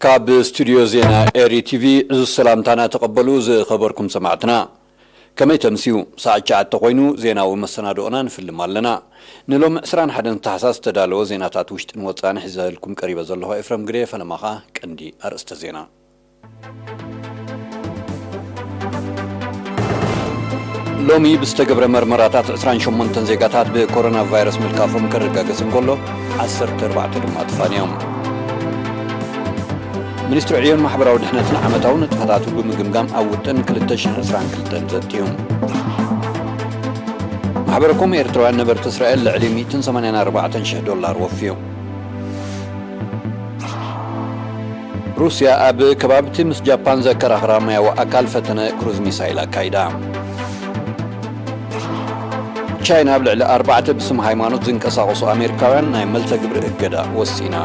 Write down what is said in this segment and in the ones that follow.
ካብ ስቱድዮ ዜና ኤሪ ቲቪ ዕዙዝ ሰላምታና ተቐበሉ ዝኸበርኩም ሰማዕትና። ከመይ ተምስዩ? ሰዓት ትሽዓተ ኮይኑ ዜናዊ መሰናድኦና ንፍልም ኣለና። ንሎሚ ዕስራን ሓደን ታሕሳስ ዝተዳለወ ዜናታት ውሽጥን ወጻእን ሒዘልኩም ቀሪበ ዘለኹ ኤፍረም ግደ። ፈለማኻ ቀንዲ ኣርእስተ ዜና። ሎሚ ብዝተገብረ መርመራታት ዕስራን ሸሞንተን ዜጋታት ብኮሮና ቫይረስ ምልካፎም ክረጋገጽ እንከሎ፣ ዓሰርተ ኣርባዕተ ድማ ተፋንዮም። ሚኒስትሪ ዕዮን ማሕበራዊ ድሕነትን ዓመታዊ ንጥፈታቱ ብምግምጋም ኣብ ውጥን ክልተ ሽሕን ዕስራን ክልተን ዘትዩ። ማሕበረኮም ኤርትራውያን ነበርቲ እስራኤል ልዕሊ ሚእትን ሰማንያን ኣርባዕተን ሽሕ ዶላር ወፍዩ። ሩስያ ኣብ ከባቢቲ ምስ ጃፓን ዘከራኽራ ማያዊ ኣካል ፈተነ ክሩዝ ሚሳይል ኣካይዳ። ቻይና ኣብ ልዕሊ ኣርባዕተ ብስም ሃይማኖት ዝንቀሳቐሱ ኣሜሪካውያን ናይ መልሰ ግብሪ እገዳ ወሲና።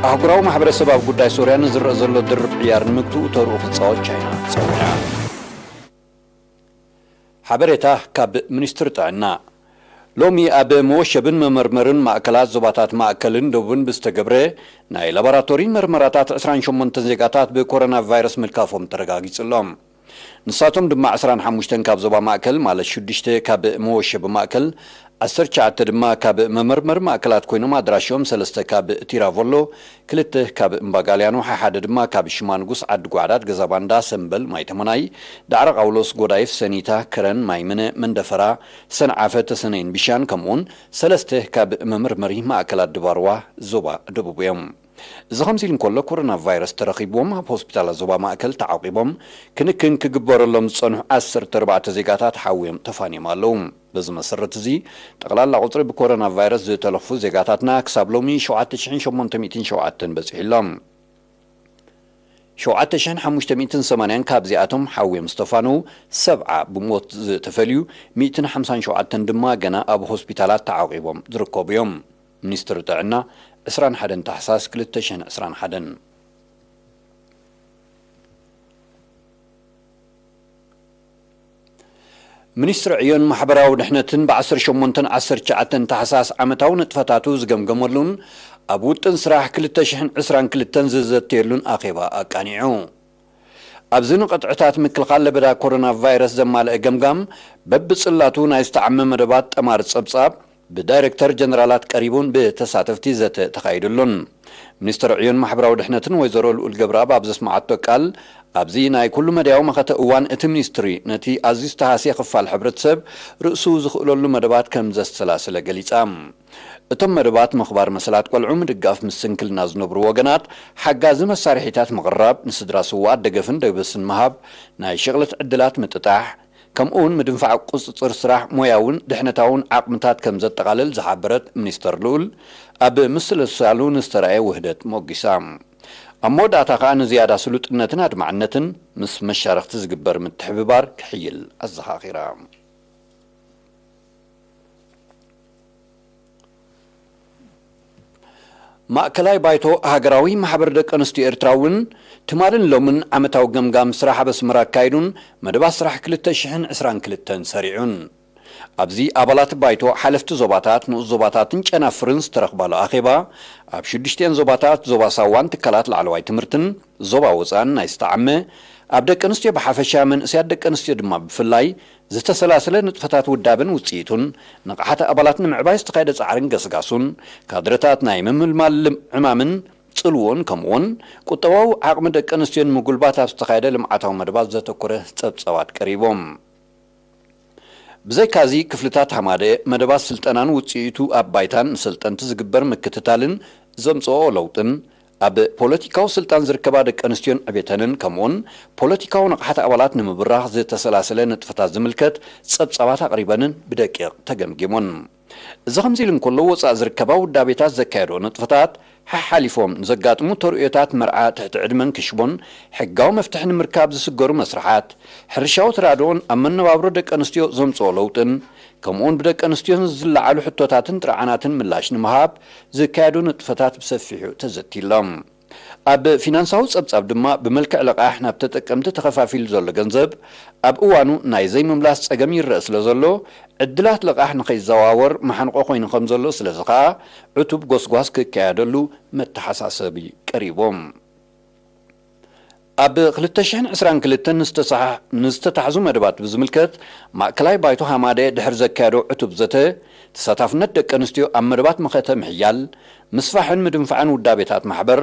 ኣህጉራዊ ማሕበረሰብ ኣብ ጉዳይ ሶርያ ንዝረአ ዘሎ ድርብ ዕያር ንምግትኡ ተርኡ ክጻወት ቻይና ጸዊዓ። ሓበሬታ ካብ ሚኒስትሪ ጥዕና። ሎሚ ኣብ መወሸብን መመርመርን ማእከላት ዞባታት ማእከልን ደቡብን ብዝተገብረ ናይ ላቦራቶሪ መርመራታት ዕስራን ሸሞንተን ዜጋታት ብኮሮና ቫይረስ ምልካፎም ተረጋጊጹ ኣሎ። ንሳቶም ድማ ዕስራን ሓሙሽተን ካብ ዞባ ማእከል፣ ማለት ሽዱሽተ ካብ መወሸቢ ማእከል፣ ዓሰርተ ትሽዓተ ድማ ካብ መመርመሪ ማእከላት ኮይኖም፣ ኣድራሾም ሰለስተ ካብ ቲራቮሎ፣ ክልተ ካብ እምባጋልያኖ፣ ሓሓደ ድማ ካብ ሽማንጉስ፣ ዓዲ ጓዕዳድ፣ ገዛ ባንዳ፣ ሰምበል፣ ማይ ተመናይ፣ ዳዕሮ ቃውሎስ፣ ጎዳይፍ፣ ሰኒታ፣ ከረን፣ ማይ ምነ፣ መንደፈራ፣ ሰንዓፈ፣ ተሰነይን ቢሻን፣ ከምኡውን ሰለስተ ካብ መመርመሪ ማእከላት ድባርዋ ዞባ ደቡብ እዮም። እዚ ከምዚ ኢሉ እንከሎ፣ ኮሮና ቫይረስ ተረኺብዎም ኣብ ሆስፒታላት ዞባ ማእከል ተዓቂቦም ክንክን ክግበረሎም ዝጸንሑ ዓሰርተ ኣርባዕተ ዜጋታት ሓውዮም ተፋንዮም ኣለዉ። በዚ መሰረት እዚ፣ ጠቕላላ ቁጽሪ ብኮሮና ቫይረስ ዝተለኽፉ ዜጋታትና ክሳብ ሎሚ ሸውዓተ ሽሕን ሸሞንተ ሚእትን ሸውዓተን በጺሑ ኣሎ። ሸውዓተ ሽሕን ሓሙሽተ ሚእትን ሰማንያን ካብዚኣቶም ሓውዮም ዝተፋነዉ፣ ሰብዓ ብሞት ዝተፈልዩ፣ ሚእትን ሓምሳን ሸውዓተን ድማ ገና ኣብ ሆስፒታላት ተዓቂቦም ዝርከቡ እዮም። ሚኒስትሪ ጥዕና፣ ዕስራን ሓደን ታሕሳስ ክልተ ሽሕን ዕስራን ሓደን። ሚኒስትሪ ዕዮን ማሕበራዊ ድሕነትን ብዓሰርተ ሸሞንተን ዓሰርተ ትሽዓተን ታሕሳስ ዓመታዊ ንጥፈታቱ ዝገምገመሉን ኣብ ውጥን ስራሕ ክልተ ሽሕን ዕስራን ክልተን ዝዘተየሉን ኣኼባ ኣቃኒዑ። ኣብዚ ንቅጥዕታት ምክልኻል ለበዳ ኮሮና ቫይረስ ዘማልአ ገምጋም በብጽላቱ ናይ ዝተዓመ መደባት ጠማሪ ጸብጻብ ብዳይሬክተር ጀነራላት ቀሪቡን ብተሳተፍቲ ዘተ ተኻይዱሉን። ሚኒስትር ዕዮን ማሕበራዊ ድሕነትን ወይዘሮ ልኡል ገብረኣብ ኣብ ዘስመዓቶ ቃል፣ ኣብዚ ናይ ኩሉ መዳያዊ መኸተ እዋን እቲ ሚኒስትሪ ነቲ ኣዝዩ ዝተሃስየ ክፋል ሕብረተሰብ ርእሱ ዝኽእለሉ መደባት ከም ዘሰላሰለ ገሊጻ። እቶም መደባት ምኽባር መሰላት ቆልዑ፣ ምድጋፍ ምስ ስንክልና ዝነብሩ ወገናት ሓጋዚ መሳርሒታት ምቕራብ፣ ንስድራ ስዉኣት ደገፍን ደበስን ምሃብ፣ ናይ ሽቕለት ዕድላት ምጥጣሕ፣ ከምኡውን ምድንፋዕ ቁጽጽር ስራሕ ሞያውን ድሕነታውን ዓቕምታት ከም ዘጠቓልል ዝሓበረት ሚኒስተር ልኡል፣ ኣብ ምስልሳሉ ንዝተራእየ ውህደት ሞጒሳ። ኣብ መወዳእታ ከኣ ንዝያዳ ስሉጥነትን ኣድማዕነትን ምስ መሻርኽቲ ዝግበር ምትሕብባር ክሕይል ኣዘኻኺራ። ማእከላይ ባይቶ ሃገራዊ ማሕበር ደቂ ኣንስትዮ ኤርትራ እውን ትማልን ሎምን ዓመታዊ ገምጋም ስራሕ ኣብ ኣስመራ ኣካይዱን መደባት ስራሕ ክልተ ሽሕን ዕስራን ክልተን ሰሪዑን። ኣብዚ ኣባላት ባይቶ፣ ሓለፍቲ ዞባታት፣ ንኡስ ዞባታትን ጨናፍርን ዝተረኽባሉ ኣኼባ፣ ኣብ ሽዱሽቲኤን ዞባታት፣ ዞባ ሳዋን ትካላት ላዕለዋይ ትምህርትን ዞባ ወጻእን ናይ ዝተዓመ፣ ኣብ ደቂ ኣንስትዮ ብሓፈሻ፣ መንእሰያት ደቂ ኣንስትዮ ድማ ብፍላይ፣ ዝተሰላሰለ ንጥፈታት ውዳበን ውጽኢቱን፣ ንቕሓት ኣባላት ንምዕባይ ዝተኻየደ ጻዕርን ገስጋሱን፣ ካድረታት ናይ ምምልማል ልም-፣ ዕማምን ጽልዎን፣ ከምኡውን ቁጠባዊ ዓቕሚ ደቂ ኣንስትዮ ንምጉልባት ኣብ ዝተኻየደ ልምዓታዊ መደባት ዘተኮረ ጸብጻባት ቀሪቦም። ብዘይካዚ፣ ክፍልታት ሃማደ፣ መደባት ስልጠናን ውጽኢቱ ኣብ ባይታን ንሰልጠንቲ ዝግበር ምክትታልን ዘምጽኦ ለውጥን፣ ኣብ ፖለቲካዊ ስልጣን ዝርከባ ደቂ ኣንስትዮን ዕቤተንን፣ ከምኡውን ፖለቲካዊ ንቕሓት ኣባላት ንምብራኽ ዝተሰላሰለ ንጥፈታት ዝምልከት ጸብጻባት ኣቕሪበንን ብደቂቕ ተገምጊሙን። እዚ ከምዚ ኢሉ እንከሎ፣ ወጻኢ ዝርከባ ውዳቤታት ዘካየድኦ ንጥፈታት፣ ሓሓሊፎም ንዘጋጥሙ ተርእዮታት መርዓ ትሕቲ ዕድመን ክሽቦን ሕጋዊ መፍትሒ ንምርካብ ዝስገሩ መስርሓት፣ ሕርሻዊ ተራድኦን ኣብ መነባብሮ ደቂ ኣንስትዮ ዘምጽኦ ለውጥን፣ ከምኡውን ብደቂ ኣንስትዮን ዝለዓሉ ሕቶታትን ጥርዓናትን ምላሽ ንምሃብ ዝካየዱ ንጥፈታት ብሰፊሑ ተዘትይሎም። ኣብ ፊናንሳዊ ጸብጻብ ድማ፣ ብመልክዕ ልቓሕ ናብ ተጠቀምቲ ተኸፋፊሉ ዘሎ ገንዘብ ኣብ እዋኑ ናይ ዘይምምላስ ጸገም ይረአ ስለ ዘሎ፣ ዕድላት ልቓሕ ንኸይዘዋወር መሓንቆ ኮይኑ ከም ዘሎ፣ ስለዚ ኸኣ ዕቱብ ጎስጓስ ክካየደሉ መተሓሳሰቢ ቀሪቦም። ኣብ ክልተ ሽሕን ዕስራን ክልተን ንዝተሳሕ-፣ ንዝተታሕዙ መደባት ብዝምልከት፣ ማእከላይ ባይቶ ሃማደ ድሕሪ ዘካየዶ ዕቱብ ዘተ፣ ተሳታፍነት ደቂ ኣንስትዮ ኣብ መደባት መኸተ ምሕያል፣ ምስፋሕን ምድንፋዕን ውዳቤታት ማሕበር፣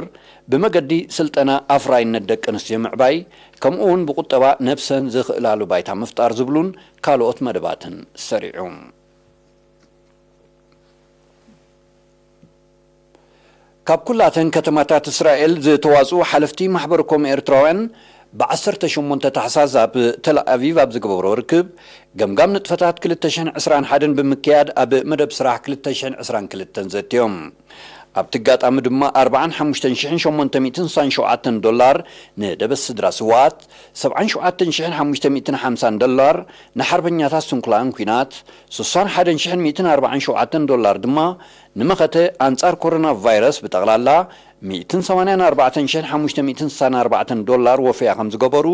ብመገዲ ስልጠና ኣፍራይነት ደቂ ኣንስትዮ ምዕባይ፣ ከምኡ እውን ብቁጠባ ነብሰን ዝኽእላሉ ባይታ ምፍጣር ዝብሉን ካልኦት መደባትን ሰሪዑ። ካብ ኩላተን ከተማታት እስራኤል ዝተዋጽኡ ሓለፍቲ ማሕበር ኮም ኤርትራውያን፣ ብ ዓሰርተ ሸሞንተ ታሕሳስ ኣብ ተል ኣቪቭ ኣብ ዝገበሮ ርክብ፣ ገምጋም ንጥፈታት ክልተ ሽሕን ዕስራን ሓደን ብምክያድ፣ ኣብ መደብ ስራሕ ክልተ ሽሕን ዕስራን ክልተን ዘትዮም። ኣብቲ ኣጋጣሚ ድማ፣ ኣርባዓን ሓሙሽተን ሽሕን ሸሞንተ ሚእትን ስሳን ሸውዓተን ዶላር ንደበስ ስድራ ስውኣት፣ ሰብዓን ሸውዓተን ሽሕን ሓሙሽተ ሚእትን ሓምሳን ዶላር ንሓርበኛታት ስንኩላን ኲናት፣ ስሳን ሓደን ሽሕን ሚእትን ኣርባዓን ሸውዓተን ዶላር ድማ ንመኸተ ኣንጻር ኮሮና ቫይረስ ብጠቕላላ ሚእትን ሰማንያን ኣርባዕተን ሽሕን ሓሙሽተ ሚእትን ስሳን ኣርባዕተን ዶላር ወፈያ ከም ዝገበሩ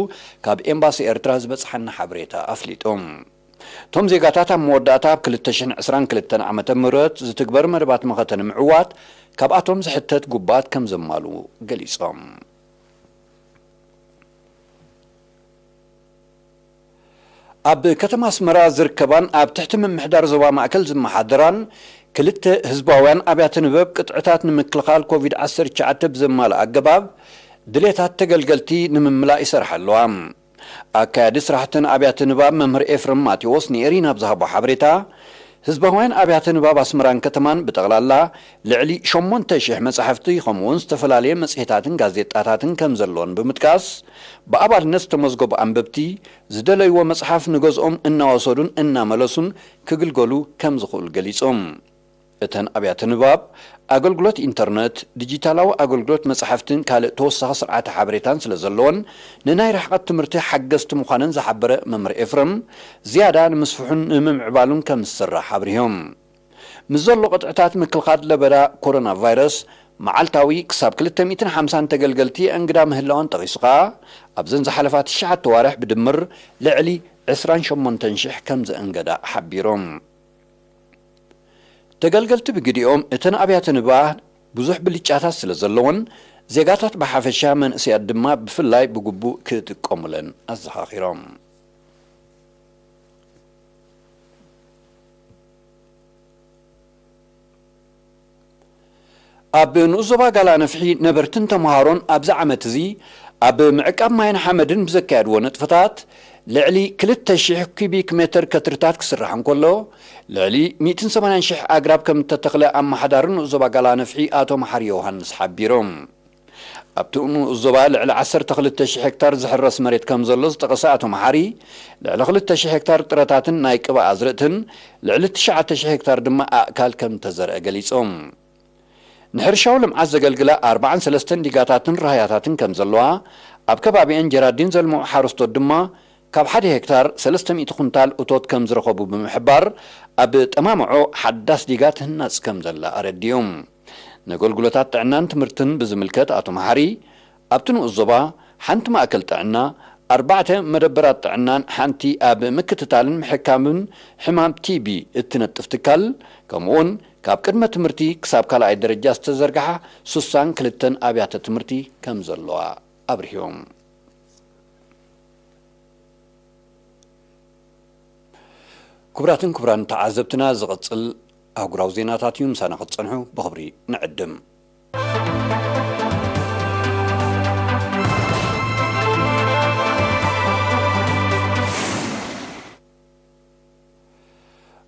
ካብ ኤምባሲ ኤርትራ ዝበጽሓና ሓበሬታ ኣፍሊጡ። እቶም ዜጋታት ኣብ መወዳእታ ኣብ ክልተ ሽሕን ዕስራን ክልተን ዓመተ ምህረት ዝትግበር መደባት መኸተ ንምዕዋት ካብኣቶም ዝሕተት ጉባት ከም ዘማልኡ ገሊጾም። ኣብ ከተማ ኣስመራ ዝርከባን ኣብ ትሕቲ ምምሕዳር ዞባ ማእከል ዝመሓደራን ክልተ ህዝባውያን ኣብያተ ንበብ ቅጥዕታት ንምክልኻል ኮቪድ ዓሰርተ ትሽዓተ ብዘማልእ ኣገባብ ድሌታት ተገልገልቲ ንምምላእ ይሰርሓ ኣለዋ። ኣካያዲ ስራሕተን ኣብያተ ንባብ መምህር ኤፍሬም ማቴዎስ ንኤሪና ኣብ ዝሃቦ ሓበሬታ፣ ህዝባውያን ኣብያተ ንባብ ኣስመራን ከተማን ብጠቕላላ ልዕሊ ሸሞንተ ሽሕ መጻሕፍቲ፣ ከምኡውን ዝተፈላለየ መጽሔታትን ጋዜጣታትን ከም ዘለዎን ብምጥቃስ፣ ብኣባልነት ዝተመዝገቡ ኣንበብቲ ዝደለይዎ መጽሓፍ ንገዝኦም እናወሰዱን እናመለሱን ክግልገሉ ከም ዝኽእሉ ገሊጾም። እተን ኣብያተ ንባብ፣ ኣገልግሎት ኢንተርነት፣ ዲጂታላዊ ኣገልግሎት መጻሕፍትን ካልእ ተወሳኺ ስርዓተ ሓበሬታን ስለ ዘለወን፣ ንናይ ርሕቀት ትምህርቲ ሓገዝቲ ምዃነን ዝሓበረ መምህር ኤፍረም፣ ዝያዳ ንምስፍሑን ንምምዕባሉን ከም ዝስራሕ ኣብሪሆም። ምስ ዘሎ ቅጥዕታት ምክልኻል ለበዳ ኮሮና ቫይረስ፣ መዓልታዊ ክሳብ ክልተ ሚእትን ሓምሳን ተገልገልቲ የእንግዳ ምህላወን ጠቒሱ ኸኣ፣ ኣብዘን ዝሓለፋ ትሽዓተ ኣዋርሕ ብድምር ልዕሊ ዕስራን ሸሞንተን ሽሕ ከም ዘእንገዳ ሓቢሮም። ተገልገልቲ ብግዲኦም፣ እተን ኣብያተ ንባብ ብዙሕ ብልጫታት ስለ ዘለወን፣ ዜጋታት ብሓፈሻ መንእሰያት ድማ ብፍላይ ብግቡእ ክጥቀሙለን ኣዘኻኺሮም። ኣብ ንኡስ ዞባ ጋላ ነፍሒ ነበርትን ተምሃሮን ኣብዚ ዓመት እዚ ኣብ ምዕቃብ ማይን ሓመድን ብዘካየድዎ ንጥፈታት ልዕሊ ክልተ ሽሕ ኪቢክ ሜተር ከትርታት ክስራሕ እንከሎ፣ ልዕሊ ሚእትን ሰማንያን ሽሕ ኣግራብ ከም እተተኽለ ኣመሓዳሪ ንኡስ ዞባ ጋላ ነፍሒ ኣቶ መሓሪ ዮሃንስ ሓቢሮም። ኣብቲ ንኡስ ዞባ ልዕሊ ዓሰርተ ክልተ ሽሕ ሄክታር ዝሕረስ መሬት ከም ዘሎ ዝጠቐሰ ኣቶ መሓሪ፣ ልዕሊ ክልተ ሽሕ ሄክታር ጥረታትን ናይ ቅብኣ ኣዝርእትን፣ ልዕሊ ትሽዓተ ሽሕ ሄክታር ድማ ኣእካል ከም እተዘርአ ገሊጾም። ንሕርሻዊ ልምዓት ዘገልግላ ኣርባዓን ሰለስተን ዲጋታትን ራህያታትን ከም ዘለዋ፣ ኣብ ከባቢአን ጀራዲን ዘልምዑ ሓረስቶት ድማ ካብ ሓደ ሄክታር ሰለስተ ሚእቲ ኩንታል እቶት ከም ዝረኸቡ ብምሕባር፣ ኣብ ጠማምዖ ሓዳስ ዲጋ ትህነጽ ከም ዘላ ኣረዲኦም። ነገልግሎታት ጥዕናን ትምህርትን ብዝምልከት ኣቶ መሓሪ፣ ኣብቲ ንኡስ ዞባ ሓንቲ ማእከል ጥዕና፣ ኣርባዕተ መደበራት ጥዕናን ሓንቲ ኣብ ምክትታልን ምሕካምን ሕማም ቲ ቢ እትነጥፍ ትካል፣ ከምኡውን ካብ ቅድመ ትምህርቲ ክሳብ ካልኣይ ደረጃ ዝተዘርግሓ ስሳን ክልተን ኣብያተ ትምህርቲ ከም ዘለዋ ኣብሪሆም። ክቡራትን ክቡራን ተዓዘብትና፣ ዝቕጽል ኣህጉራዊ ዜናታት እዩ። ምሳና ክትጸንሑ ብኽብሪ ንዕድም።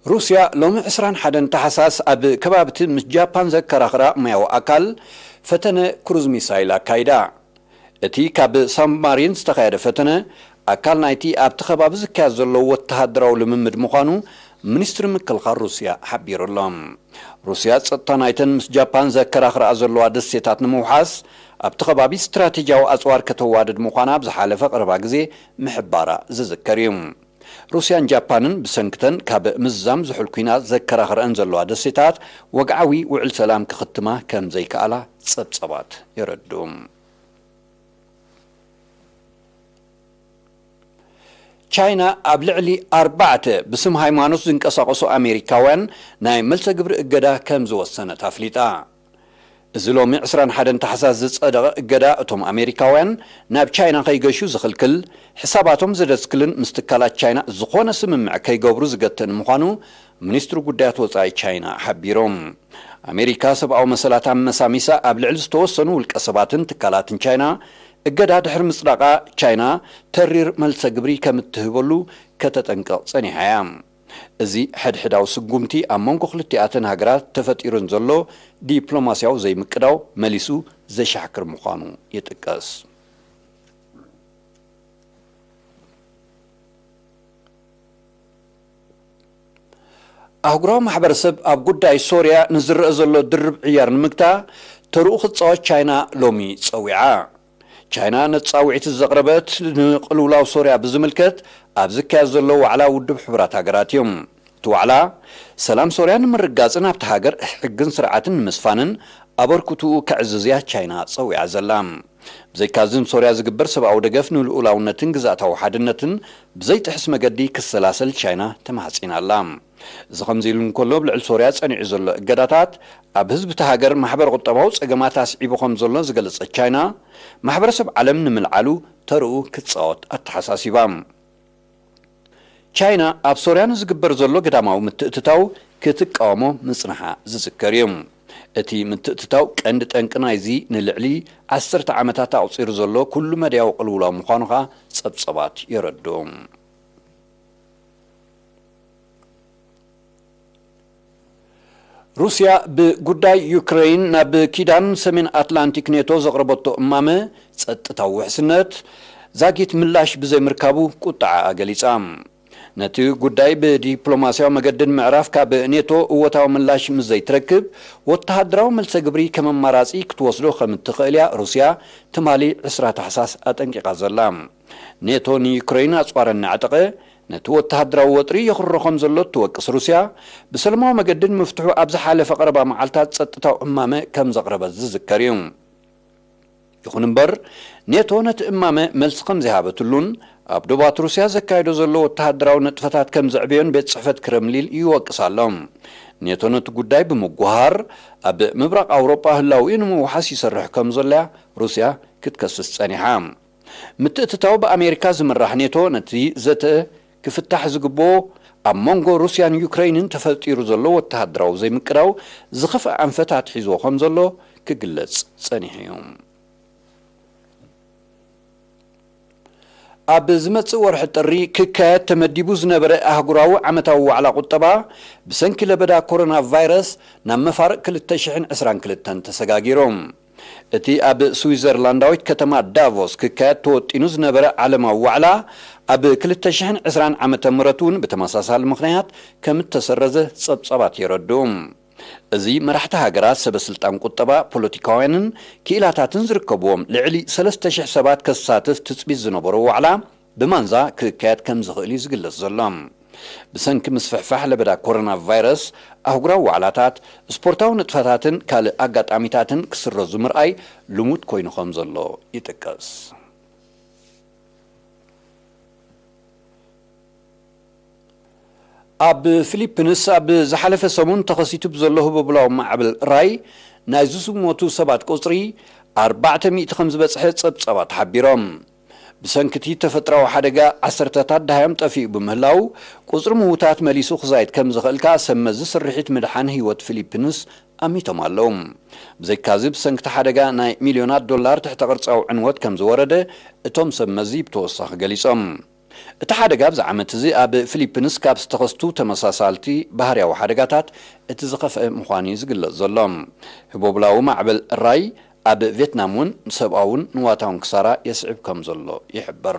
ሩስያ ሎሚ ዕስራን ሓደን ታሕሳስ ኣብ ከባቢ እቲ ምስ ጃፓን ዘከራኽራ ማያዊ ኣካል ፈተነ ክሩዝ ሚሳይል ኣካይዳ። እቲ ካብ ሳብማሪን ዝተኻየደ ፈተነ፣ ኣካል ናይቲ ኣብቲ ከባቢ ዝካየድ ዘሎ ወተሃደራዊ ልምምድ ምዃኑ ሚኒስትሪ ምክልኻል ሩስያ ሓቢሩ ኣሎ። ሩስያ ጸጥታ ናይተን ምስ ጃፓን ዘከራኽርኣ ዘለዋ ደሴታት ንምውሓስ፣ ኣብቲ ከባቢ ስትራቴጂያዊ ኣጽዋር ከተዋድድ ምዃና ኣብ ዝሓለፈ ቀረባ ግዜ ምሕባራ ዝዝከር እዩ። ሩስያን ጃፓንን ብሰንክተን ካብ ምዝዛም ዝሑል ኲናት ዘከራኽረአን ዘለዋ ደሴታት፣ ወግዓዊ ውዕል ሰላም ክኽትማ ከም ዘይከኣላ ጸብጸባት የረድኡ። ቻይና ኣብ ልዕሊ ኣርባዕተ ብስም ሃይማኖት ዝንቀሳቐሱ ኣሜሪካውያን ናይ መልሰ ግብሪ እገዳ ከም ዝወሰነት ኣፍሊጣ። እዚ ሎሚ ዕስራን ሓደን ታሕሳስ ዝጸደቐ እገዳ፣ እቶም ኣሜሪካውያን ናብ ቻይና ከይገሹ ዝኽልክል፣ ሕሳባቶም ዘደስክልን ምስ ትካላት ቻይና ዝኾነ ስምምዕ ከይገብሩ ዝገትእን ምዃኑ ሚኒስትሪ ጉዳያት ወጻኢ ቻይና ሓቢሩ። ኣሜሪካ ሰብኣዊ መሰላት ኣመሳሚሳ ኣብ ልዕሊ ዝተወሰኑ ውልቀ ሰባትን ትካላትን ቻይና እገዳ ድሕሪ ምጽዳቓ፣ ቻይና ተሪር መልሰ ግብሪ ከም እትህበሉ ከተጠንቅቕ ጸኒሓ እያ። እዚ ሕድሕዳዊ ስጉምቲ ኣብ መንጎ ክልቲኣተን ሃገራት ተፈጢሩን ዘሎ ዲፕሎማስያዊ ዘይምቅዳው መሊሱ ዘሻክር ምዃኑ ይጥቀስ። ኣህጉራዊ ማሕበረሰብ ኣብ ጉዳይ ሶርያ ንዝረአ ዘሎ ድርብ ዕያር ንምግታ ተርኡ ክትጻወት ቻይና ሎሚ ጸዊዓ። ቻይና ነቲ ጻውዒት ዘቕረበት ንቅልውላው ሶርያ ብዝምልከት ኣብ ዝካየድ ዘሎ ዋዕላ ውድብ ሕቡራት ሃገራት እዩ። እቲ ዋዕላ ሰላም ሶርያ ንምርግጋጽን ኣብቲ ሃገር ሕግን ስርዓትን ንምስፋንን ኣበርክትኡ ከዕዝዝ እያ ቻይና ጸዊዓ ዘላ። ብዘይካዚ ንሶርያ ዝግበር ሰብኣዊ ደገፍ ንልኡላውነትን ግዝኣታዊ ሓድነትን ብዘይጥሕስ መገዲ ክሰላሰል ቻይና ተማሕጺና ኣላ። እዚ ከምዚ ኢሉ እንከሎ፣ ኣብ ልዕሊ ሶርያ ጸኒዑ ዘሎ እገዳታት ኣብ ህዝቢ እቲ ሃገር ማሕበረ ቁጠባዊ ጸገማት ኣስዒቡ ከም ዘሎ ዝገለጸት ቻይና፣ ማሕበረሰብ ዓለም ንምልዓሉ ተርኡ ክትጻወት ኣተሓሳሲባ። ቻይና ኣብ ሶርያ ንዝግበር ዘሎ ገዳማዊ ምትእትታው ክትቃወሞ ምጽንሓ ዝዝከር እዩ። እቲ ምትእትታው ቀንዲ ጠንቂ ናይዚ ንልዕሊ ዓሰርተ ዓመታት ኣቑጺሩ ዘሎ ኩሉ መዳያዊ ቅልውላው ምዃኑ ኸኣ ጸብጸባት የረድኡ። ሩስያ ብጉዳይ ዩክረይን ናብ ኪዳን ሰሜን ኣትላንቲክ ኔቶ ዘቕረበቶ እማመ ጸጥታዊ ውሕስነት ዛጊት ምላሽ ብዘይምርካቡ ቁጥዓኣ ገሊጻ። ነቲ ጉዳይ ብዲፕሎማስያዊ መገዲ ንምዕራፍ ካብ ኔቶ እወታዊ ምላሽ ምስ ዘይትረክብ፣ ወተሃደራዊ መልሰ ግብሪ ከም ኣማራጺ ክትወስዶ ከም እትኽእል እያ ሩስያ ትማሊ ዕስራ ታሕሳስ ኣጠንቂቓ ዘላ። ኔቶ ንዩክረይን ኣጽዋር እናዕጠቐ ነቲ ወተሃደራዊ ወጥሪ የኽርሮ ከም ዘሎ እትወቅስ ሩስያ፣ ብሰላማዊ መገዲ ንምፍትሑ ኣብ ዝሓለፈ ቀረባ መዓልታት ጸጥታዊ እማመ ከም ዘቕረበት ዝዝከር እዩ። ይኹን እምበር፣ ኔቶ ነቲ እማመ መልሲ ከም ዘይሃበትሉን ኣብ ዶባት ሩስያ ዘካየዶ ዘሎ ወተሃደራዊ ንጥፈታት ከም ዘዕበዮን ቤት ጽሕፈት ክረምሊን ይወቅስ ኣሎ። ኔቶ ነቲ ጉዳይ ብምጉሃር ኣብ ምብራቕ ኣውሮጳ ህላውኡ ንምውሓስ ይሰርሕ ከም ዘሎ እያ ሩስያ ክትከስስ ጸኒሓ። ምትእትታው ብኣሜሪካ ዝምራሕ ኔቶ ነቲ ዘተ ክፍታሕ ዝግብኦ ኣብ መንጎ ሩስያን ዩክረይንን ተፈጢሩ ዘሎ ወተሃደራዊ ዘይምቅዳው ዝኸፍአ ኣንፈት ኣትሒዝዎ ከም ዘሎ ክግለጽ ጸኒሑ እዩ። ኣብ ዝመጽእ ወርሒ ጥሪ ክካየድ ተመዲቡ ዝነበረ ኣህጉራዊ ዓመታዊ ዋዕላ ቁጠባ ብሰንኪ ለበዳ ኮሮና ቫይረስ ናብ መፋርቕ ክልተ ሽሕን ዕስራን ክልተን ተሰጋጊሩ። እቲ ኣብ ስዊዘርላንዳዊት ከተማ ዳቮስ ክካየድ ተወጢኑ ዝነበረ ዓለማዊ ዋዕላ ኣብ ክልተ ሽሕን ዕስራን ዓመተ ምህረት እውን ብተመሳሳሊ ምኽንያት ከም እተሰረዘ ጸብጻባት የረድኡ። እዚ መራሕቲ ሃገራት፣ ሰበ ስልጣን ቁጠባ፣ ፖለቲካውያንን ክኢላታትን ዝርከብዎም ልዕሊ ሰለስተ ሽሕ ሰባት ከሳትፍ ትጽቢት ዝነበሮ ዋዕላ ብማንዛ ክካየድ ከም ዝኽእል እዩ ዝግለጽ ዘሎ። ብሰንኪ ምስፍሕፋሕ ለበዳ ኮሮና ቫይረስ ኣህጉራዊ ዋዕላታት፣ ስፖርታዊ ንጥፈታትን ካልእ ኣጋጣሚታትን ክስረዙ ምርኣይ ልሙድ ኮይኑ ከም ዘሎ ይጥቀስ። ኣብ ፊሊፒንስ ኣብ ዝሓለፈ ሰሙን ተኸሲቱ ብዘሎ ህቦብላዊ ማዕበል ራይ ናይ ዝሞቱ ሰባት ቁጽሪ ኣርባዕተ ሚእቲ ከም ዝበጽሐ ጸብጻባት ሓቢሮም። ብሰንኪ እቲ ተፈጥሮኣዊ ሓደጋ ዓሰርተታት ደሃዮም ጠፊኡ ብምህላው፣ ቁጽሪ ምዉታት መሊሱ ክዛይድ ከም ዝኽእል ከኣ ሰብ መዚ ስርሒት ምድሓን ህይወት ፊሊፒንስ ኣሚቶም ኣለዉ። ብዘይካዚ፣ ብሰንኪ እቲ ሓደጋ ናይ ሚልዮናት ዶላር ትሕተ ቅርጻዊ ዕንወት ከም ዝወረደ እቶም ሰብ መዚ ብተወሳኺ ገሊጾም። እቲ ሓደጋ ኣብዚ ዓመት እዚ ኣብ ፊሊፒንስ ካብ ዝተኸስቱ ተመሳሳልቲ ባህርያዊ ሓደጋታት እቲ ዝኸፍአ ምዃኑ እዩ ዝግለጽ ዘሎ። ህቦብላዊ ማዕበል ራይ ኣብ ቪየትናም እውን ሰብኣውን ንዋታውን ክሳራ የስዕብ ከም ዘሎ ይሕበር።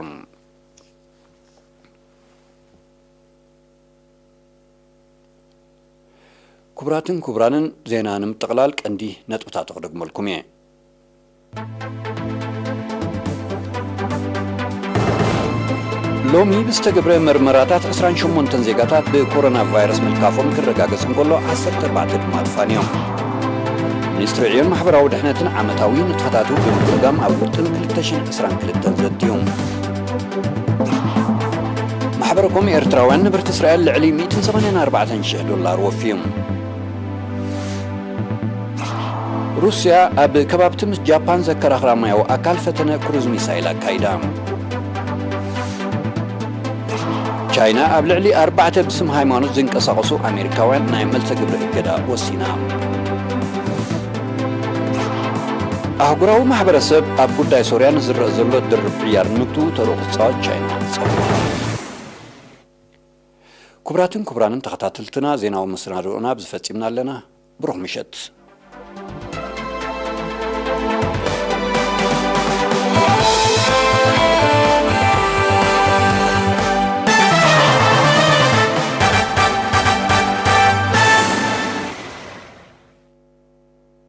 ክቡራትን ክቡራንን፣ ዜና ንምጥቕላል ቀንዲ ነጥብታቱ ክደግመልኩም እየ። ሎሚ ብዝተገብረ መርመራታት ዕስራን ሸሞንተን ዜጋታት ብኮሮና ቫይረስ ምልካፎም ክረጋገጽ እንከሎ፣ ዓሰርተ ኣርባዕተ ድማ ኣጥፋን እዮም። ሚኒስትሪ ዕዮን ማሕበራዊ ድሕነትን ዓመታዊ ንጥፈታቱ ብምግምጋም ኣብ ውጥን ክልተ ሽሕን ዕስራን ክልተን ዘትዩ። ኮም ኤርትራውያን ንብርቲ እስራኤል ልዕሊ ሚእትን ሰማንያን ኣርባዕተን ሽሕ ዶላር ወፍዮም። ሩስያ ኣብ ከባብቲ ምስ ጃፓን ዘከራኽራ ማያዊ ኣካል ፈተነ ክሩዝ ሚሳይል ኣካይዳ። ቻይና ኣብ ልዕሊ ኣርባዕተ ብስም ሃይማኖት ዝንቀሳቐሱ ኣሜሪካውያን ናይ መልሰ ግብሪ እገዳ ወሲና። ኣህጉራዊ ማሕበረሰብ ኣብ ጉዳይ ሶርያ ንዝረአ ዘሎ ድርብ ዕያር ንምግትኡ ተርኡ ክጻወት ቻይና ጸዊዓ። ክቡራትን ክቡራንን ተኸታተልትና፣ ዜናዊ መሰናድኦና ኣብዚ ፈጺምና ኣለና። ብሩኽ ምሸት።